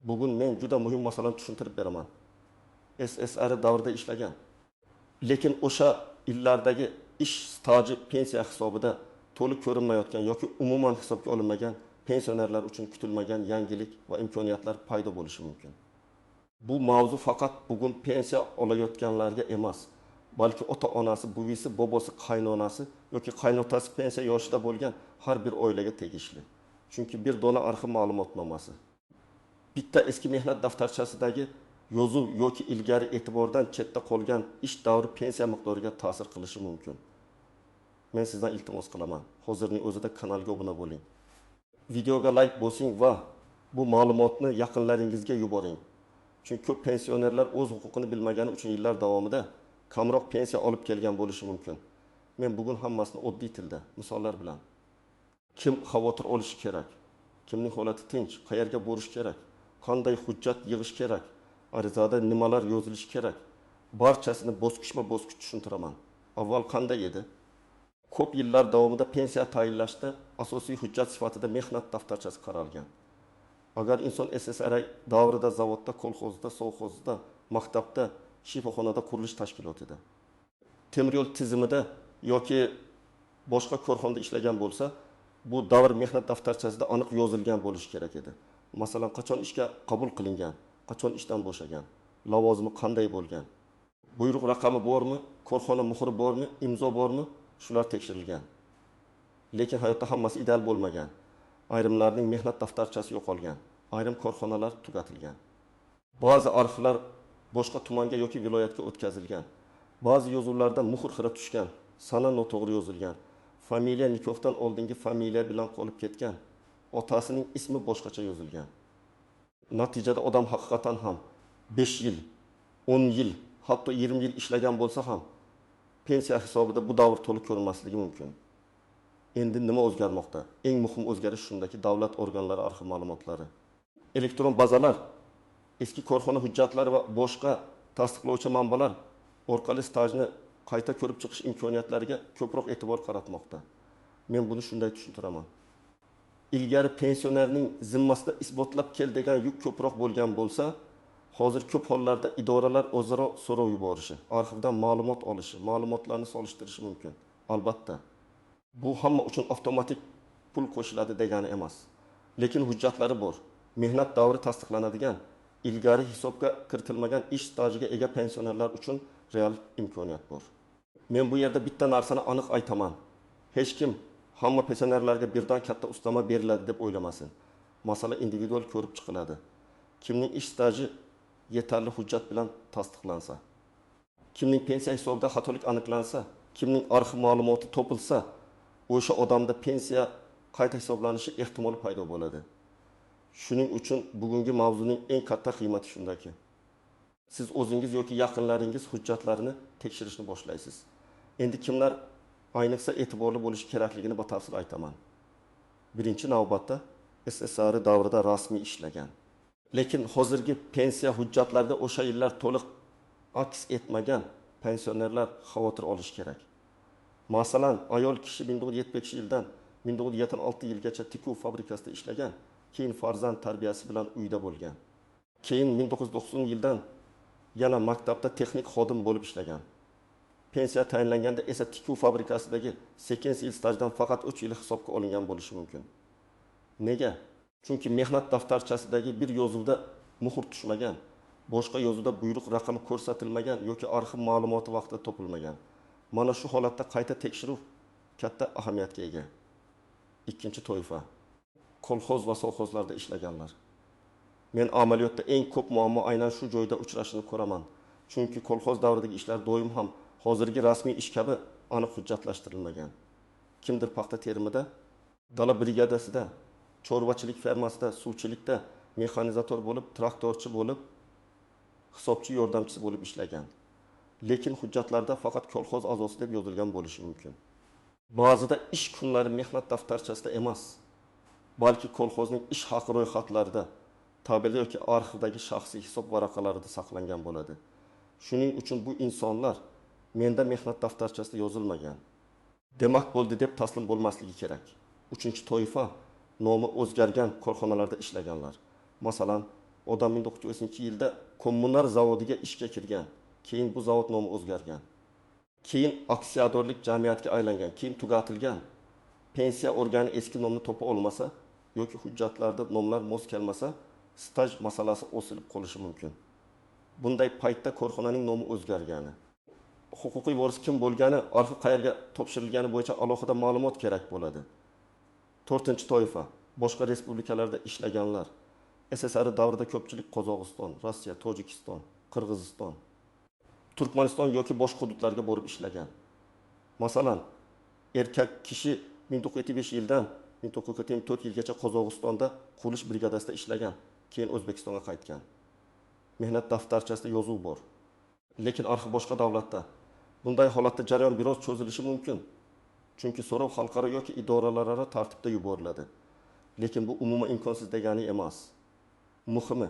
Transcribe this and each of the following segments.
Bugun men juda muhim masalani tushuntirib beraman. SSR davrida ishlagan, lekin o'sha yillardagi ish staji pensiya hisobida to'liq ko'rinmayotgan yoki umuman hisobga olinmagan pensionerlar uchun kutilmagan yangilik va imkoniyatlar paydo bo'lishi mumkin. Bu mavzu faqat bugun pensiya olayotganlarga emas, balki ota-onasi, buvisi, bobosi, qaynonasi yoki qaynotasi pensiya yoshida bo'lgan har bir oilaga tegishli. Chunki bir dona arxiv ma'lumotnomasi, bitta eski mehnat daftarchasidagi yozuv yoki ilgari e'tibordan chetda qolgan ish davri pensiya miqdoriga ta'sir qilishi mumkin. Men sizdan iltimos qilaman, hozirning o'zida kanalga obuna bo'ling. Videoga like bosing va bu ma'lumotni yaqinlaringizga yuboring. Chunki ko'p pensionerlar o'z huquqini bilmagani uchun yillar davomida kamroq pensiya olib kelgan bo'lishi mumkin. Men bugun hammasini oddiy tilda, misollar bilan. Kim xavotir olishi kerak, kimning holati tinch, qayerga borish kerak, qanday hujjat yig'ish kerak, arizada nimalar yozilishi kerak, barchasini bosqichma-bosqich tushuntiraman. Avval qanday edi? Ko'p yillar davomida pensiya tayinlashda asosiy hujjat sifatida mehnat daftarchasi qaralgan. Agar inson SSR davrida zavodda, kolxozda, sovxozda, maktabda, shifoxonada, qurilish tashkilotida, temir yo'l tizimida yoki boshqa korxonada ishlagan bo'lsa, bu davr mehnat daftarchasida aniq yozilgan bo'lishi kerak edi. Masalan, qachon ishga qabul qilingan, qachon ishdan bo'shagan, lavozimi qanday bo'lgan, buyruq raqami bormi, korxona muhri bormi, imzo bormi, shular tekshirilgan. Lekin hayotda hammasi ideal bo'lmagan. Ayrimlarning mehnat daftarchasi yo'qolgan, ayrim korxonalar tugatilgan. Ba'zi arxivlar boshqa tumanga yoki viloyatga o'tkazilgan. Ba'zi yozuvlarda muhr xira tushgan, sana noto'g'ri yozilgan, familiya nikohdan oldingi familiya bilan qolib ketgan, otasining ismi boshqacha yozilgan. Natijada odam haqiqatan ham 5 yil, 10 yil, hatto 20 yil ishlagan bo'lsa ham pensiya hisobida bu davr to'liq ko'rinmasligi mumkin. Endi nima o'zgarmoqda? Eng muhim o'zgarish shundaki, davlat organlari arxiv ma'lumotlari, elektron bazalar, eski korxona hujjatlari va boshqa tasdiqlovchi manbalar orqali stajni qayta ko'rib chiqish imkoniyatlariga ko'proq e'tibor qaratmoqda. Men buni shunday tushuntiraman. Ilgari pensionerning zimmasida isbotlab kel degan yuk ko'proq bo'lgan bo'lsa, hozir ko'p hollarda idoralar o'zaro so'rov yuborishi, arxivdan ma'lumot olishi, ma'lumotlarni solishtirishi mumkin. Albatta, bu hamma uchun avtomatik pul qo'shiladi degani emas. Lekin hujjatlari bor. Mehnat davri tasdiqlanadigan, ilgari hisobga kiritilmagan ish stajiga ega pensionerlar uchun real imkoniyat bor. Men bu yerda bitta narsani aniq aytaman. Hech kim hamma pensionerlarga birdan katta ustama beriladi deb o'ylamasin. Masala individual ko'rib chiqiladi. Kimning ish staji yetarli hujjat bilan tasdiqlansa, kimning pensiya hisobida xatolik aniqlansa, kimning arxiv ma'lumoti topilsa, o'sha odamda pensiya qayta hisoblanishi ehtimoli paydo bo'ladi. Shuning uchun bugungi mavzuning eng katta qiymati shundaki, siz o'zingiz yoki yaqinlaringiz hujjatlarini tekshirishni boshlaysiz. Endi kimlar ayniqsa e'tiborli bo'lishi kerakligini batafsil aytaman. Birinchi navbatda SSR davrida rasmiy ishlagan, lekin hozirgi pensiya hujjatlarida o'sha yillar to'liq aks etmagan pensionerlar xavotir olishi kerak. Masalan, ayol kishi 1975 yildan 1976 yilgacha tikuv fabrikasida ishlagan, keyin farzand tarbiyasi bilan uyda bo'lgan. Keyin 1990 yildan yana maktabda texnik xodim bo'lib ishlagan. Pensiya tayinlanganda esa tikuv fabrikasidagi 8 yil stajdan faqat 3 yil hisobga olingan bo'lishi mumkin. Nega? Chunki mehnat daftarchasidagi bir yozuvda muhr tushmagan, boshqa yozuvda buyruq raqami ko'rsatilmagan yoki arxiv ma'lumoti vaqtida topilmagan. Mana shu holatda qayta tekshiruv katta ahamiyatga ega. Ikkinchi toifa kolxoz va sovxozlarda ishlaganlar. Men amaliyotda eng ko'p muammo aynan shu joyda uchrashini ko'raman. Chunki kolxoz davridagi ishlar doim ham hozirgi rasmiy ish kabi aniq hujjatlashtirilmagan. Kimdir paxta terimida, dala brigadasida, chorvachilik fermasida, suvchilikda mexanizator bo'lib, traktorchi bo'lib, hisobchi yordamchisi bo'lib ishlagan. Lekin hujjatlarda faqat kolxoz a'zosi deb yozilgan bo'lishi mumkin. Ba'zida ish kunlari mehnat daftarchasida emas, balki kolxozning ish haqi ro'yxatlarida, tabela yoki arxivdagi shaxsiy hisob varaqalarida saqlangan bo'ladi. Shuning uchun bu insonlar menda mehnat daftarchasida yozilmagan, demak bo'ldi deb taslim bo'lmasligi kerak. Uchinchi toifa nomi o'zgargan korxonalarda ishlaganlar. Masalan, Odam 1990-yilda Kommunar zavodiga ishga kirgan. Keyin bu zavod nomi o'zgargan. Keyin aksiyadorlik jamiyatga aylangan, keyin tugatilgan. Pensiya organi eski nomni topa olmasa yoki hujjatlarda nomlar mos kelmasa, staj masalasi osilib qolishi mumkin. Bunday paytda korxonaning nomi o'zgargani, huquqiy voris kim bo'lgani, arxiv qayerga topshirilgani bo'yicha alohida ma'lumot kerak bo'ladi. To'rtinchi toifa boshqa respublikalarda ishlaganlar. SSR davrida ko'pchilik Qozog'iston, Rossiya, Tojikiston, Qirg'iziston, Turkmaniston yoki boshqa hududlarga borib ishlagan. Masalan, erkak kishi 1975 yildan 1974 yilgacha Qozog'istonda qurilish brigadasida ishlagan, keyin O'zbekistonga qaytgan. Mehnat daftarchasida yozuv bor. Lekin arxiv boshqa davlatda. Bunday holatda jarayon biroz cho'zilishi mumkin. Chunki so'rov xalqaro yoki idoralararo tartibda yuboriladi. Lekin bu umuman imkonsiz degani emas. Muhimi,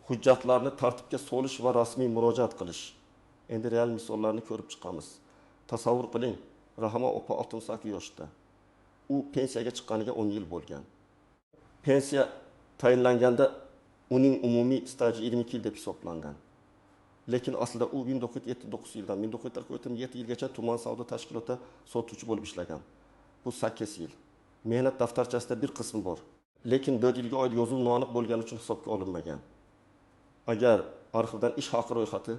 hujjatlarni tartibga solish va rasmiy murojaat qilish. Endi real misollarni ko'rib chiqamiz. Tasavvur qiling, Rahima opa 68 yoshda. U pensiyaga chiqqaniga 10 yil bo'lgan. Pensiya tayinlanganda uning umumiy staji 22 yil deb hisoblangan. Lekin aslida u 1979 yildan 1977 yilgacha tuman savdo tashkilotida sotuvchi bo'lib ishlagan. Bu 8 yil. Mehnat daftarchasida bir qismi bor. Lekin 4 yilga oid yozuv noaniq bo'lgani uchun hisobga olinmagan. Agar arxivdan ish haqi ro'yxati,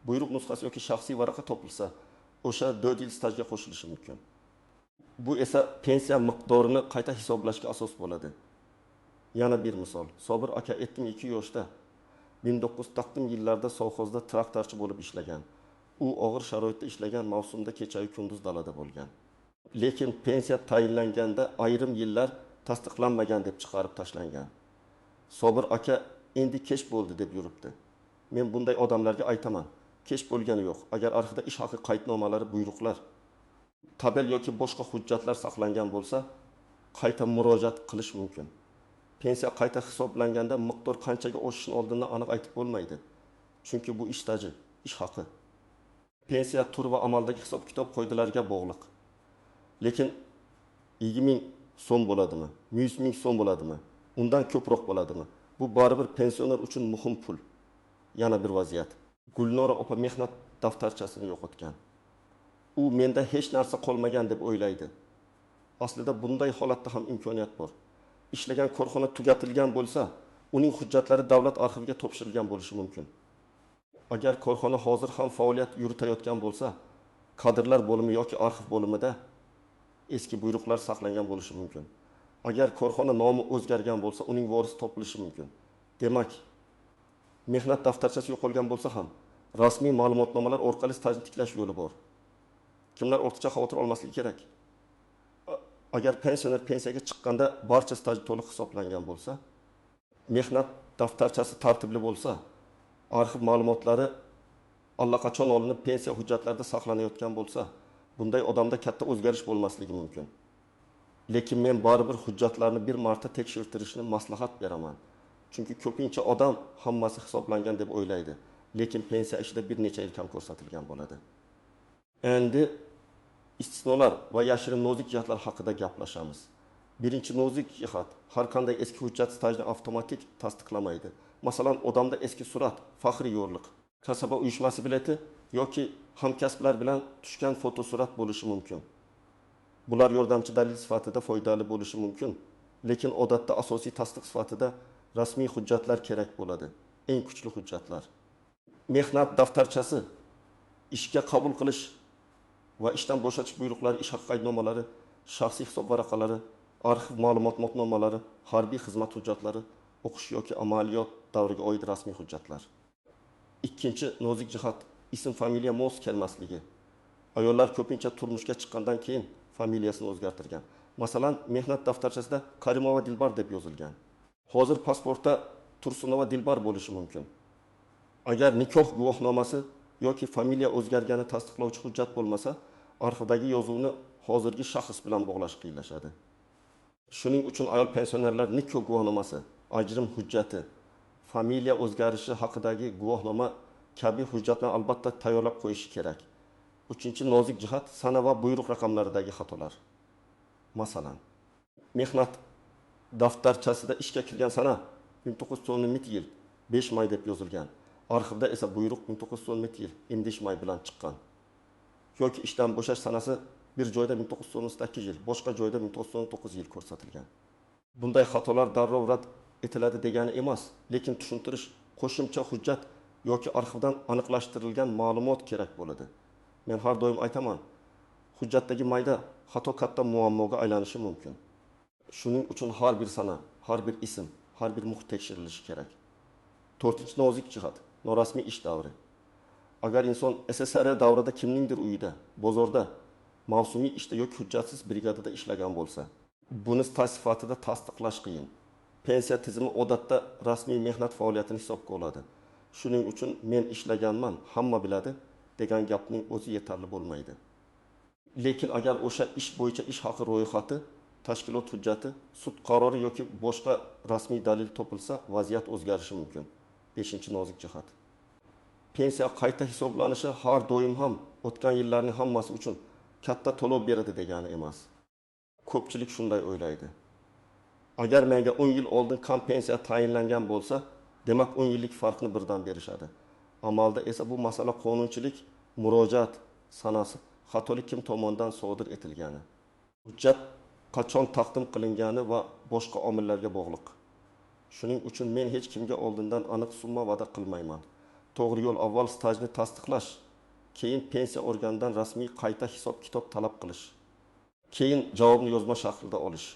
buyruq nusxasi yoki shaxsiy varaqa topilsa, o'sha 4 yil stajga qo'shilishi mumkin. Bu esa pensiya miqdorini qayta hisoblashga asos bo'ladi. Yana bir misol. Sobir aka 72 yoshda 1990 yillarda sovxozda traktorchi bo'lib ishlagan. U og'ir sharoitda ishlagan, mavsumda kechayu kunduz dalada bo'lgan. Lekin pensiya tayinlanganda ayrim yillar tasdiqlanmagan deb chiqarib tashlangan. Sobir aka endi kech bo'ldi deb yuribdi. Men bunday odamlarga aytaman, kech bo'lgani yo'q. Agar arxivda ish haqi qaydnomalari, buyruqlar, tabel yoki boshqa hujjatlar saqlangan bo'lsa, qayta murojaat qilish mumkin. Pensiya qayta hisoblanganda miqdor qanchaga oshishini oldindan aniq aytib bo'lmaydi. Chunki bu ish staji, ish haqi. Pensiya tur va amaldagi hisob-kitob qoidalariga bog'liq. Lekin 20 ming so'm bo'ladimi, 100 ming so'm bo'ladimi, undan ko'proq bo'ladimi? Bu baribir pensioner uchun muhim pul. Yana bir vaziyat. Gulnora opa mehnat daftarchasini yo'qotgan. U menda hech narsa qolmagan deb o'ylaydi. Aslida bunday holatda ham imkoniyat bor. Ishlagan korxona tugatilgan bo'lsa, uning hujjatlari davlat arxiviga topshirilgan bo'lishi mumkin. Agar korxona hozir ham faoliyat yuritayotgan bo'lsa, kadrlar bo'limi yoki arxiv bo'limida eski buyruqlar saqlangan bo'lishi mumkin. Agar korxona nomi o'zgargan bo'lsa, uning vorisi topilishi mumkin. Demak, mehnat daftarchasi yo'qolgan bo'lsa ham rasmiy ma'lumotnomalar orqali stajni tiklash yo'li bor. Kimlar ortiqcha xavotir olmasligi kerak? Agar pensioner pensiyaga chiqqanda barcha staj to'liq hisoblangan bo'lsa, mehnat daftarchasi tartibli bo'lsa, arxiv ma'lumotlari allaqachon olinib pensiya hujjatlarida saqlanayotgan bo'lsa, bunday odamda katta o'zgarish bo'lmasligi mumkin. Lekin men baribir hujjatlarni bir marta tekshirtirishni maslahat beraman. Chunki ko'pincha odam hammasi hisoblangan deb o'ylaydi, lekin pensiya ishida bir necha yil kam ko'rsatilgan bo'ladi. Endi istisnolar va yashirin nozik jihatlar haqida gaplashamiz. Birinchi nozik jihat, har qanday eski hujjat stajni avtomatik tasdiqlamaydi. Masalan, odamda eski surat, faxriy yorliq, kasaba uyushmasi bileti yoki hamkasblar bilan tushgan fotosurat bo'lishi mumkin. Bular yordamchi dalil sifatida foydali bo'lishi mumkin, lekin odatda asosiy tasdiq sifatida rasmiy hujjatlar kerak bo'ladi. Eng kuchli hujjatlar. Mehnat daftarchasi, ishga qabul qilish va ishdan bo'shatish buyruqlari, ish haqi qaydnomalari, shaxsiy hisob varaqalari, arxiv ma'lumotnomalari, harbiy xizmat hujjatlari, o'qish yoki amaliyot davriga oid rasmiy hujjatlar. Ikkinchi nozik jihat, ism familiya mos kelmasligi. Ayollar ko'pincha turmushga chiqqandan keyin familiyasini o'zgartirgan. Masalan, mehnat daftarchasida Karimova Dilbar deb yozilgan. Hozir pasportda Tursunova Dilbar bo'lishi mumkin. Agar nikoh guvohnomasi yoki familiya o'zgargani tasdiqlovchi hujjat bo'lmasa, arxivdagi yozuvni hozirgi shaxs bilan bog'lash qiyinlashadi. Shuning uchun ayol pensionerlar nikoh guvohnomasi, ajrim hujjati, familiya o'zgarishi haqidagi guvohnoma kabi hujjatlarni albatta tayyorlab qo'yishi kerak. Uchinchi nozik jihat, sana va buyruq raqamlaridagi xatolar. Masalan, mehnat daftarchasida ishga kirgan sana 1990 yil, 5 may deb yozilgan. Arxivda esa buyruq 1917 yil 15 may bilan chiqqan. Yoki ishdan bo'shash sanasi bir joyda 1918 yil, boshqa joyda 1919 yil ko'rsatilgan. Bunday xatolar darrov rad etiladi degani emas, lekin tushuntirish, qo'shimcha hujjat yoki arxivdan aniqlashtirilgan ma'lumot kerak bo'ladi. Men har doim aytaman, hujjatdagi mayda xato katta muammoga aylanishi mumkin. Shuning uchun har bir sana, har bir ism, har bir muhr tekshirilishi kerak. To'rtinchi nozik jihat, norasmiy ish davri. Agar inson SSR davrida kimningdir uyida, bozorda, mavsumiy ishda yoki hujjatsiz brigadada ishlagan bo'lsa, buni staj sifatida tasdiqlash qiyin. Pensiya tizimi odatda rasmiy mehnat faoliyatini hisobga oladi. Shuning uchun men ishlaganman, hamma biladi degan gapning o'zi yetarli bo'lmaydi. Lekin agar o'sha ish bo'yicha ish haqi ro'yxati, tashkilot hujjati, sud qarori yoki boshqa rasmiy dalil topilsa, vaziyat o'zgarishi mumkin. 5. Nozik jihat. Pensiya qayta hisoblanishi har doim ham o'tgan yillarning hammasi uchun katta to'lov beradi degani emas. Ko'pchilik shunday o'ylaydi. Agar menga 10 yil oldin kam pensiya tayinlangan bo'lsa, demak 10 yillik farqni birdan berishadi. Amalda esa bu masala qonunchilik, murojaat sanasi, xatolik kim tomonidan sodir etilgani, hujjat qachon taqdim qilingani va boshqa omillarga bog'liq. Shuning uchun men hech kimga oldindan aniq summa va'da qilmayman. To'g'ri yo'l avval stajni tasdiqlash, keyin pensiya organidan rasmiy qayta hisob-kitob talab qilish, keyin javobni yozma shaklida olish.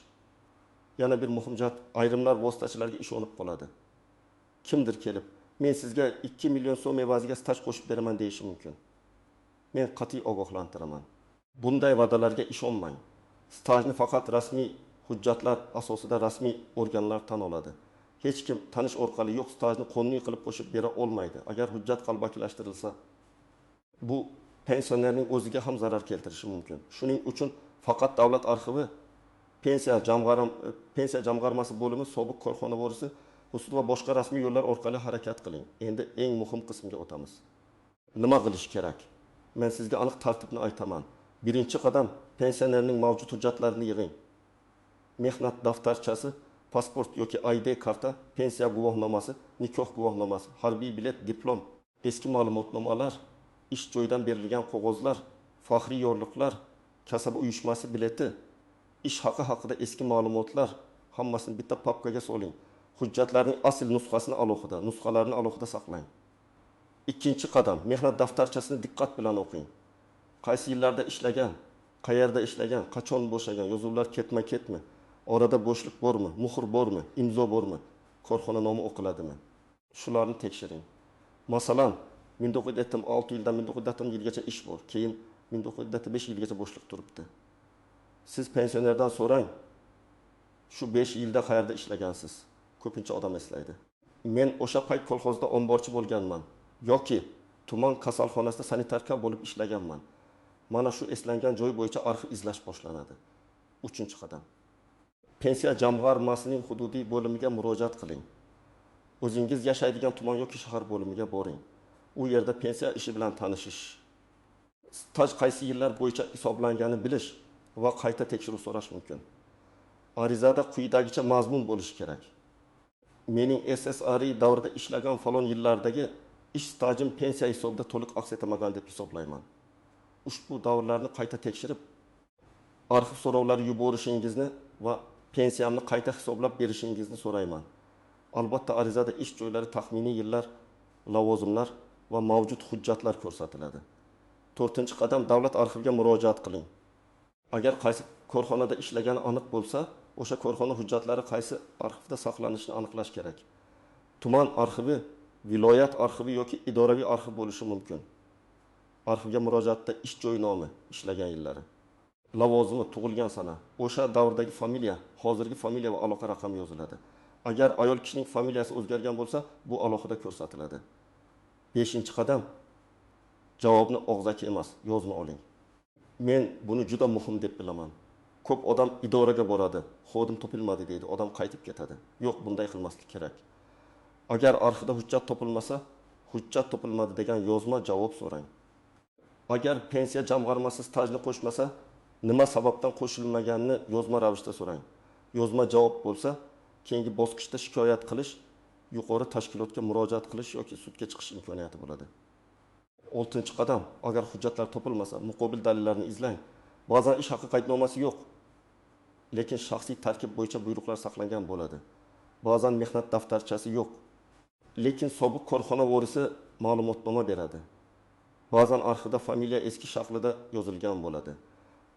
Yana bir muhim jihat, ayrimlar vositachilarga ishonib qoladi. Kimdir kelib, men sizga 2 million so'm evaziga staj qo'shib beraman deyishi mumkin. Men qat'iy ogohlantiraman. Bunday va'dalarga ishonmang. Stajni faqat rasmiy hujjatlar asosida rasmiy organlar tan oladi. Hech kim tanish orqali yo'q stajni qonuniy qilib qo'shib bera olmaydi. Agar hujjat qalbakilashtirilsa, bu pensionerning o'ziga ham zarar keltirishi mumkin. Shuning uchun faqat davlat arxivi, pensiya jamg'armasi bo'limi, sobiq korxona vorisi, sud va boshqa rasmiy yo'llar orqali harakat qiling. Endi eng muhim qismga o'tamiz. Nima qilish kerak? Men sizga aniq tartibni aytaman. Birinchi qadam, pensionerning mavjud hujjatlarini yig'ing. Mehnat daftarchasi, pasport yoki ID karta, pensiya guvohnomasi, nikoh guvohnomasi, harbiy bilet, diplom, eski ma'lumotnomalar, ish joyidan berilgan qog'ozlar, faxriy yorliqlar, kasaba uyushmasi bileti, ish haqi haqida eski ma'lumotlar hammasini bitta papkaga soling. Hujjatlarning asl nusxasini alohida, nusxalarini alohida saqlang. Ikkinchi qadam, mehnat daftarchasini diqqat bilan o'qing. Qaysi yillarda ishlagan, qayerda ishlagan, qachon bo'shagan, yozuvlar ketma-ketmi, orada bo'shliq bormi, muhr bormi, imzo bormi, korxona nomi o'qiladimi? Shularni tekshiring. Masalan, 1976 yildan 1970 yilgacha ish bor, keyin 1975 yilgacha bo'shliq turibdi. Siz pensionerdan so'rang, shu 5 yilda qayerda ishlagansiz? Ko'pincha odam eslaydi. Men o'sha payt kolxozda omborchi bo'lganman yoki tuman kasalxonasida sanitarka bo'lib ishlaganman. Mana shu eslangan joy bo'yicha arxiv izlash boshlanadi. 3. Qadam. Pensiya jamg'armasining hududiy bo'limiga murojaat qiling. O'zingiz yashaydigan tuman yoki shahar bo'limiga boring. U yerda pensiya ishi bilan tanishish, staj qaysi yillar bo'yicha hisoblanganini bilish va qayta tekshiruv so'rash mumkin. Arizada quyidagicha mazmun bo'lishi kerak. Mening SSR davrida ishlagan falon yillardagi ish stajim pensiya hisobida to'liq aks etmagan deb hisoblayman. Ushbu davrlarni qayta tekshirib, arxiv so'rovlari yuborishingizni va pensiyamni qayta hisoblab berishingizni so'rayman. Albatta arizada ish joylari, taxminiy yillar, lavozimlar va mavjud hujjatlar ko'rsatiladi. 4. Qadam, davlat arxiviga murojaat qiling. Agar qaysi korxonada ishlagani aniq bo'lsa, o'sha korxona hujjatlari qaysi arxivda saqlanishini aniqlash kerak. Tuman arxivi, viloyat arxivi yoki idoraviy arxiv bo'lishi mumkin. Arxivga murojaatda ish joyi nomi, ishlagan yillari, lavozimi, tug'ilgan sana, o'sha davrdagi familiya, hozirgi familiya va aloqa raqami yoziladi. Agar ayol kishining familiyasi o'zgargan bo'lsa, bu alohida ko'rsatiladi. 5. Qadam, javobni og'zaki emas, yozma oling. Men buni juda muhim deb bilaman. Ko'p odam idoraga boradi, xodim topilmadi deydi, odam qaytib ketadi. Yo'q, bunday qilmaslik kerak. Agar arxivda hujjat topilmasa, hujjat topilmadi degan yozma javob so'rang. Agar pensiya jamg'armasi stajni qo'shmasa, nima sababdan qo'shilmaganini yozma ravishda so'rang. Yozma javob bo'lsa, keyingi bosqichda shikoyat qilish yuqori tashkilotga murojaat qilish yoki sudga chiqish imkoniyati bo'ladi. 6-qadam. Agar hujjatlar topilmasa, muqobil dalillarni izlang. Ba'zan ish haqi qaydnomasi yo'q, lekin shaxsiy tarkib bo'yicha buyruqlar saqlangan bo'ladi. Ba'zan mehnat daftarchasi yo'q, lekin sobiq korxona vorisi ma'lumotnoma beradi. Ba'zan arxivda familiya eski shaklida yozilgan bo'ladi.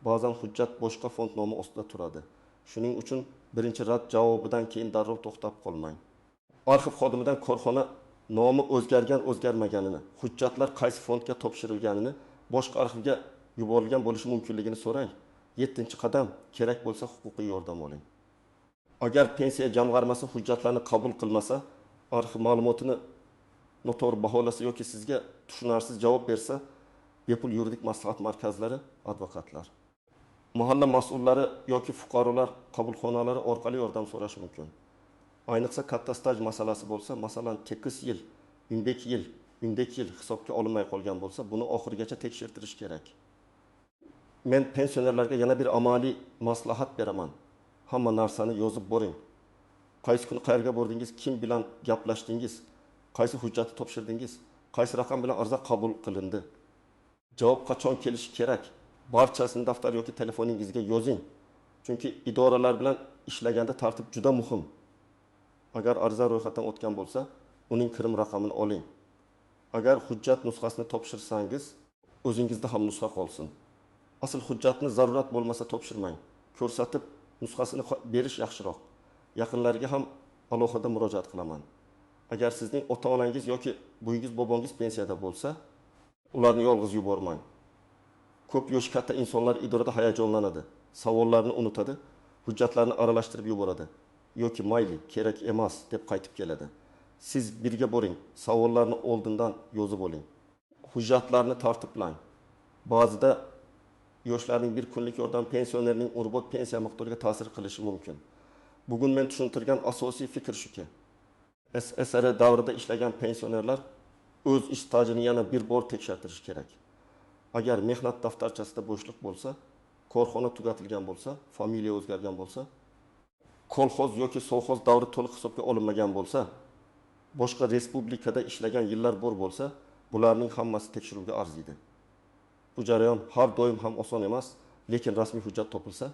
Ba'zan hujjat boshqa fond nomi ostida turadi. Shuning uchun birinchi rad javobidan keyin darrov to'xtab qolmang. Arxiv xodimidan korxona nomi o'zgargan, o'zgarmaganini, hujjatlar qaysi fondga topshirilganini, boshqa arxivga yuborilgan bo'lishi mumkinligini so'rang. 7-qadam. Kerak bo'lsa huquqiy yordam oling. Agar pensiya jamg'armasi hujjatlarni qabul qilmasa, arxiv ma'lumotini noto'g'ri baholasa yoki sizga tushunarsiz javob bersa, bepul yuridik maslahat markazlari, advokatlar, mahalla mas'ullari yoki fuqarolar qabulxonalari orqali yordam so'rash mumkin. Ayniqsa katta staj masalasi bo'lsa, masalan, tekis yil, 12 yil, 12 yil hisobga olinmay qolgan bo'lsa, buni oxirigacha tekshirtirish kerak. Men pensionerlarga yana bir amaliy maslahat beraman. Hamma narsani yozib boring. Qaysi kuni qayerga bordingiz, kim bilan gaplashdingiz, qaysi hujjatni topshirdingiz, qaysi raqam bilan arza qabul qilindi, javob qachon kelishi kerak, barchasini daftar yoki telefoningizga yozing. Chunki idoralar bilan ishlaganda tartib juda muhim. Agar arza ro'yxatdan o'tgan bo'lsa, uning kirim raqamini oling. Agar hujjat nusxasini topshirsangiz, o'zingizda ham nusxa qolsin. Asl hujjatni zarurat bo'lmasa topshirmang. Ko'rsatib nusxasini berish yaxshiroq. Yaqinlarga ham alohida murojaat qilaman. Agar sizning ota-onangiz yoki buyingiz, bobongiz pensiyada bo'lsa, ularni yolg'iz yubormang. Ko'p yoshi katta insonlar idorada hayajonlanadi, savollarni unutadi, hujjatlarni aralashtirib yuboradi yoki mayli, kerak emas deb qaytib keladi. Siz birga boring, savollarni oldindan yozib oling. Hujjatlarni tartiblang. Ba'zida yoshlarning bir kunlik yordam pensionerning umrbod pensiya miqdoriga ta'sir qilishi mumkin. Bugun men tushuntirgan asosiy fikr shuki, SSR davrida ishlagan pensionerlar o'z ish stajini yana bir bor tekshirtirish kerak. Agar mehnat daftarchasida bo'shliq bo'lsa, korxona tugatilgan bo'lsa, familiya o'zgargan bo'lsa, kolxoz yoki sovxoz davri to'liq hisobga olinmagan bo'lsa, boshqa respublikada ishlagan yillar bor bo'lsa, bularning hammasi tekshiruvga arziydi. Bu jarayon har doim ham oson emas, lekin rasmiy hujjat topilsa,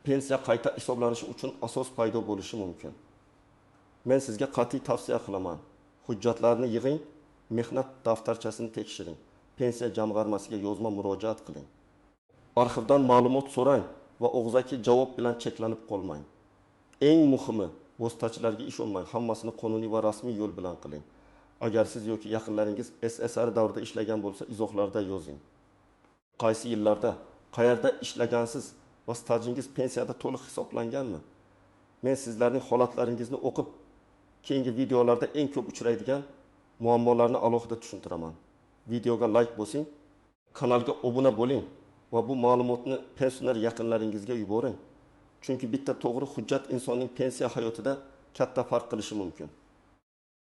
pensiya qayta hisoblanishi uchun asos paydo bo'lishi mumkin. Men sizga qat'iy tavsiya qilaman. Hujjatlarni yig'ing, mehnat daftarchasini tekshiring, pensiya jamg'armasiga yozma murojaat qiling. Arxivdan ma'lumot so'rang va og'zaki javob bilan cheklanib qolmang. Eng muhimi, vositachilarga ishonmang, hammasini qonuniy va rasmiy yo'l bilan qiling. Agar siz yoki yaqinlaringiz SSR davrida ishlagan bo'lsa, izohlarda yozing. Qaysi yillarda, qayerda ishlagansiz va stajingiz pensiyada to'liq hisoblanganmi? Men sizlarning holatlaringizni o'qib, keyingi videolarda eng ko'p uchraydigan muammolarni alohida tushuntiraman. Videoga like bosing, kanalga obuna bo'ling va bu ma'lumotni pensioner yaqinlaringizga yuboring. Chunki bitta to'g'ri hujjat insonning pensiya hayotida katta farq qilishi mumkin.